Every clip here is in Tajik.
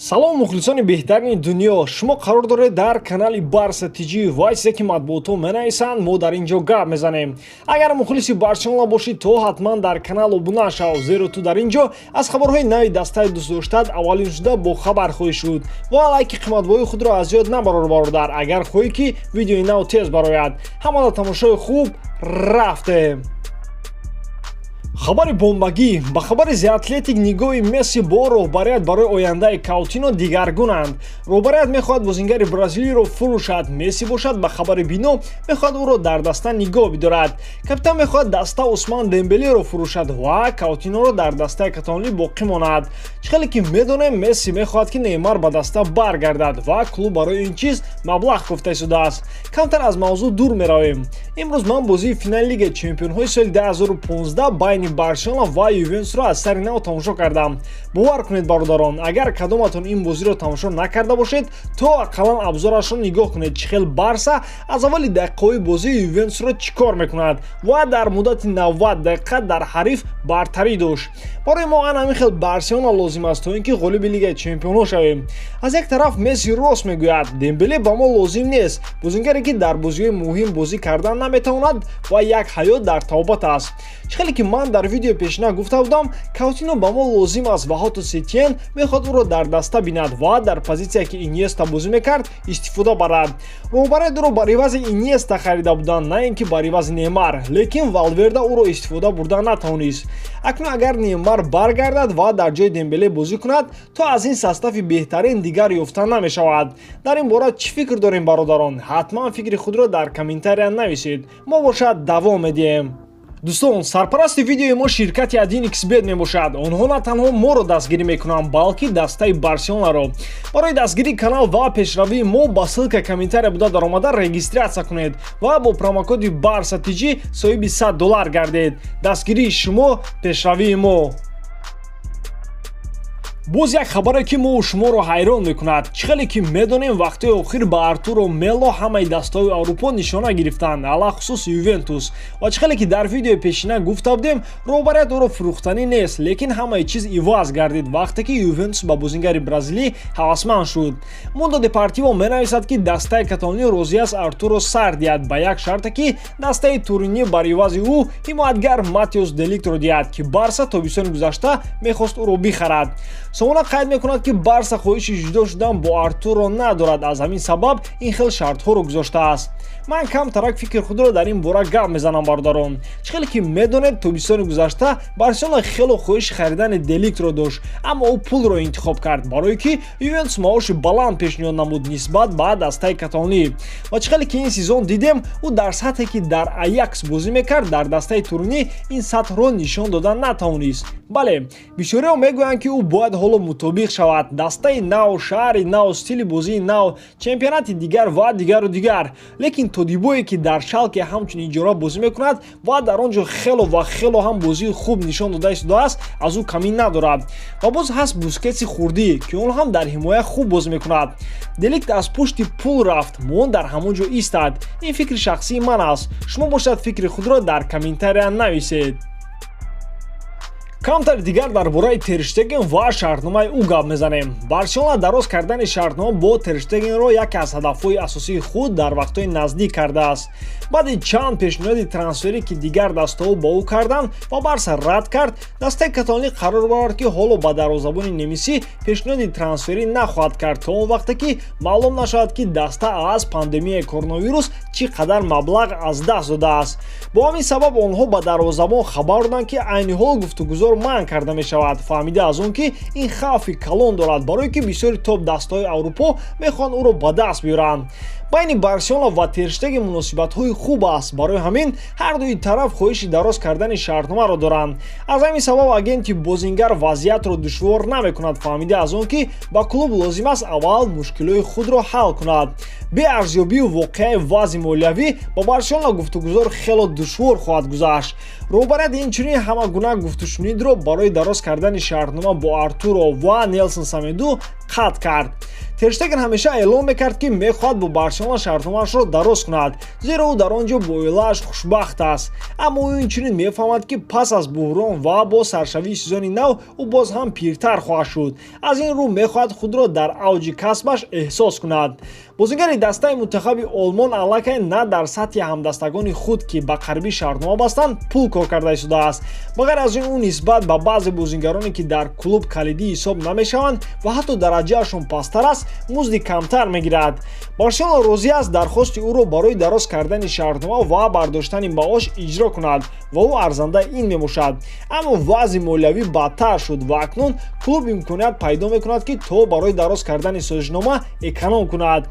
Салом, мухлисони беҳтарини дунё! Шумо қарор доред дар канали Барса ТЖ ва чизе ки матбуотҳо менависанд, мо дар ин ҷо гап мезанем. Агар мухлиси Барселона бошӣ, то ҳатман дар канал обуна шав, зеро ту дар ин ҷо аз хабарҳои нави дастаи дӯстдоштаат аввалин шуда бо хабар хоҳӣ шуд. Ва лайки қиматбоҳои худро аз ёд набарор, бародар, агар хоҳӣ, ки видеои нав тез барояд. Ҳамада тамошои хуб, рафтем. Хабари бомбагӣ. Ба хабари The Athletic, нигоҳи Месси бо роҳбарият барои ояндаи Каутино дигаргунанд. Роҳбарият мехоҳад бозингари бразилиро фурӯшад, Месси бошад, ба хабари Бино, мехоҳад ӯро дар даста нигоҳ бидорад. Капитан мехоҳад даста Усман Дембелеро фурӯшад ва Каутиноро дар дастаи каталонӣ боқӣ монад. Чӣ хеле ки медонем, Месси мехоҳад, ки Неймар ба даста баргардад ва клуб барои ин чиз маблағ кофта истодааст. Камтар аз мавзӯъ дур меравем. Имрӯз ман бозии финали Лигаи чемпионҳои соли 2015 байни Барселона ва Ювентусро аз сари нав тамошо кардам. Бовар кунед, бародарон, агар кадоматон ин бозиро тамошо накарда бошед, то ақаллан обзорашро нигоҳ кунед, чӣ хел Барса аз аввали дақиқаҳои бозии Ювентусро чӣ кор мекунад ва дар муддати 90 дақиқа дар ҳариф бартарӣ дошт. Барои мо ан ҳамин хел Барселона лозим аст, то ин ки ғолиби Лигаи чемпионҳо шавем. Аз як тараф Месси рост мегӯяд: Дембеле ба мо лозим нест, бозингаре ки дар бозиҳои муҳим бозӣ кардан наметавонад ва як ҳаёт дар табобат аст. Чӣ хеле ки ман дар видеои пешина гуфта будам, Каутино ба мо лозим аст ва ҳатто Сетиен мехоҳад ӯро дар даста бинад ва дар позитсия, ки Иньеста бозӣ мекард, истифода барад. Роҳбарият ӯро бар ивази Иньеста харида буданд, на ин ки бар ивази Неймар, лекин Валверда ӯро истифода бурда натавонист. Акнун агар Неймар баргардад ва дар ҷои Дембеле бозӣ кунад, то аз ин состави беҳтарин дигар ёфта намешавад. Дар ин бора чӣ фикр дорем, бародарон? Ҳатман фикри худро дар комментария нависед. Мо бошад давом медиҳем. Дӯстон, сарпарасти видеои мо ширкати 1xBet мебошад. Онҳо на танҳо моро дастгирӣ мекунанд, балки дастаи Барселонаро. Барои дастгирии канал ва пешравии мо ба ссылка комментария буда даромада регистрация кунед ва бо промокоди Барса ТЖ соҳиби 100 доллар гардед. Дастгирии шумо — пешравии мо. Боз як хабаре, ки мо шуморо ҳайрон мекунад. Чӣ хеле ки медонем, вақтҳои охир ба Артуро Мело ҳамаи дастаҳои Аврупо нишона гирифтанд, алахусус Ювентус. Ва чӣ хеле ки дар видеои пешина гуфта будем, роҳбарият ӯро фурӯхтанӣ нест, лекин ҳамаи чиз иваз гардид, вақте ки Ювентус ба бозингари бразилӣ ҳавасманд шуд. Мундо Депортиво менависад, ки дастаи каталонӣ розӣ аст Артуро сар диҳад ба як шарте, ки дастаи туринӣ бар ивази ӯ ҳимоятгар Матеус Деликтро диҳад, ки Барса тобистони гузашта мехост ӯро бихарад. Сомона қайд мекунад, ки Барса хоҳиши ҷудо шудан бо Артурро надорад, аз ҳамин сабаб ин хел шартҳоро гузоштааст. Ман камтарак фикри худро дар ин бора гап мезанам, бародарон. Чӣ хеле ки медонед, тобистони гузашта Барселона хело хоҳиши харидани Деликтро дошт, аммо ӯ пулро интихоб кард, барое ки Ювентус маоши баланд пешниҳод намуд нисбат ба дастаи каталонӣ. Ва чӣ хеле ки ин сезон дидем, ӯ дар сатҳе, ки дар Аякс бозӣ мекард, дар дастаи туринӣ ин сатҳро нишон дода натавонист. Бале, бисёриҳо мегӯянд, ки ӯ бояд ҳоло мутобиқ шавад: дастаи нав, шаҳри нав, стили бозии нав, чемпионати дигар ва дигару дигар. Лекин Тодибое, ки дар Шалке ҳамчун иҷора бозӣ мекунад ва дар он ҷо хело ва хело ҳам бозии хуб нишон дода истодааст, аз ӯ камӣ надорад. Ва боз ҳаст Бускетси хурдӣ, ки он ҳам дар ҳимоя хуб бозӣ мекунад. Деликт аз пушти пул рафт, мон дар ҳамон ҷо истад. Ин фикри шахсии ман аст, шумо бошад фикри худро дар комментария нависед. Камтар дигар дар бораи Терштеген ва шартномаи ӯ гап мезанем. Барселона дароз кардани шартнома бо Терштегенро яке аз ҳадафҳои асосии худ дар вақтҳои наздик кардааст. Баъди чанд пешниҳоди трансферӣ, ки дигар дастаҳо ба ӯ карданд ва Барса рад кард, дастаи каталонӣ қарор баровард, ки ҳоло ба дарвозабони немисӣ пешниҳоди трансферӣ нахоҳад кард, то он вақте ки маълум нашавад, ки даста аз пандемияи коронавирус чӣ қадар маблағ аз даст додааст. Бо ҳамин сабаб онҳо ба дарвозабон хабар доданд, ки айни ҳол гуфтугузор манъ карда мешавад, фаҳмида аз он ки ин хавфи калон дорад, барое ки бисёри топ дастаҳои Аврупо мехоҳанд ӯро ба даст биёранд. Байни Барселона ва Терштеген муносибатҳои хуб аст, барои ҳамин ҳар дуи тараф хоҳиши дароз кардани шартномаро доранд. Аз ҳамин сабаб агенти бозингар вазъиятро душвор намекунад, фаҳмида аз он ки ба клуб лозим аст аввал мушкилҳои худро ҳал кунад. Бе арзёбию воқеаи вазъи молиявӣ ба Барселона гуфтугузор хело душвор хоҳад гузашт. Роҳбарияти инчунин ҳама гуна гуфтушунидро барои дароз кардани шартнома бо Артуро ва Нелсон Самеду қатъ кард. Терштеген ҳамеша эълон мекард, ки мехоҳад бо Барселона. Барселона шартномаашро дароз кунад, зеро ӯ дар он ҷо бо оилааш хушбахт аст. Аммо ӯ инчунин мефаҳмад, ки пас аз буҳрон ва бо саршавии сезони нав ӯ боз ҳам пиртар хоҳад шуд. Аз ин рӯ мехоҳад худро дар авҷи касбаш эҳсос кунад. Бозигари дастаи мунтахаби Олмон аллакай на дар сатҳи ҳамдастагони худ, ки ба қарибӣ шартнома бастанд, пул кор карда истодааст. Ба ғайр аз ин, ӯ нисбат ба баъзе бозингароне, ки дар клуб калидӣ ҳисоб намешаванд ва ҳатто дараҷаашон пасттар аст, музди камтар мегирад. Барселона розӣ аст дархости ӯро барои дароз кардани шартнома ва бардоштани маош иҷро кунад ва ӯ арзандаи ин мебошад. Аммо вазъи молиявӣ бадтар шуд ва акнун клуб имконият пайдо мекунад, ки то барои дароз кардани созишнома эконом кунад.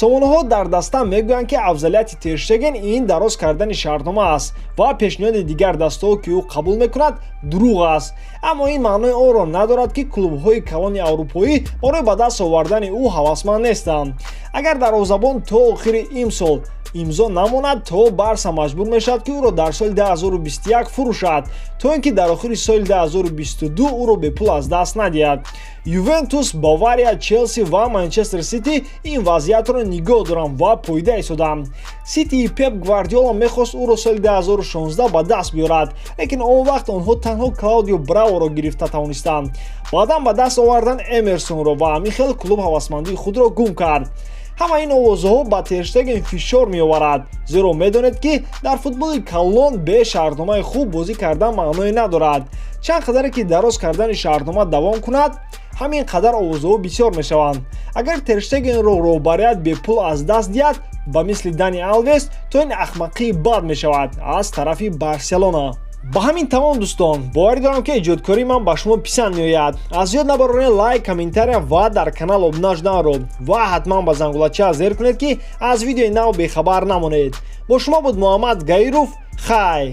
Сомонаҳо дар даста мегӯянд, ки афзалияти Терштеген ин дароз кардани шартнома аст ва пешниҳоди дигар дастаҳо, ки ӯ қабул мекунад, дурӯғ аст. Аммо ин маънои онро надорад, ки клубҳои калони аврупоӣ барои ба даст овардани ӯ ҳавасманд нестанд. Агар дарвозабон то охири имсол имзо намонад, то Барса маҷбур мешавад, ки ӯро дар соли 2021 фурӯшад, то ин ки дар охири соли 2022 ӯро бепул аз даст надиҳад. Ювентус, Бавария, Челси ва Манчестер Сити ин вазъиятро нигоҳ доранд ва поида истоданд. Ситии Пеп Гвардиола мехост ӯро соли 2016 ба даст биёрад, лекин он вақт онҳо танҳо Клаудио Браворо гирифта тавонистанд. Баъдан ба даст оварданд Эмерсонро ва ҳамин хел клуб ҳавасмандии худро гум кард. Ҳама ин овозҳо ба Терштеген фишор меоварад, зеро медонед, ки дар футболи калон бе шартномаи хуб бозӣ кардан маъное надорад. Чанд қадаре ки дароз кардани шартнома давом кунад, ҳамин қадар овозҳо бисёр мешаванд. Агар Терштегенро роҳбарият бепул аз даст диҳад, ба мисли Дани Алвес, то ин ахмақии бад мешавад аз тарафи Барселона. Ба ҳамин тамом, дӯстон. Боварӣ дорам, ки эҷодкории ман ба шумо писанд меояд. Аз ёд набароред лайк, комментария ва дар канал обуна шуданро ва ҳатман ба зангулача зер кунед, ки аз видеои нав бехабар намонед. Бо шумо буд Муҳаммад Гаиров. Хай.